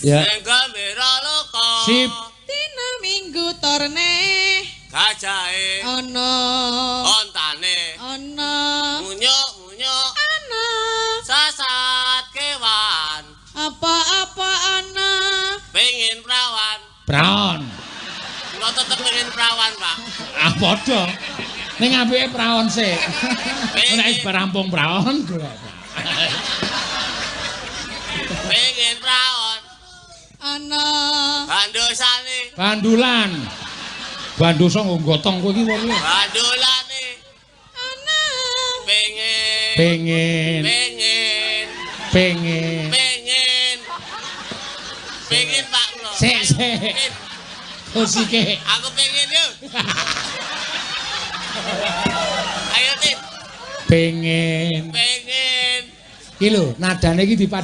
Ya. Sing gembira loka. Sip. Dina Minggu torne gajahe ana ontane ana munyuk-munyuk ana sasat kewan apa-apa ana pengin prawan. Praon. Kula tetep pengin prawan, Pak. Ah padha. Ning apike praon sik. Nek wis rampung praon golek. Pengin praon ana bandosane Bandulan. Bandosa nggo gotong kowe iki wong. Bandulane ana pengin Pengin. Pengin Pengin. Pengin pengin Pak kula. Sik sik. Kusike. Aku pengin yo. Ayo Tin. Pengin. Pengin. Iki lho nadane iki dipadha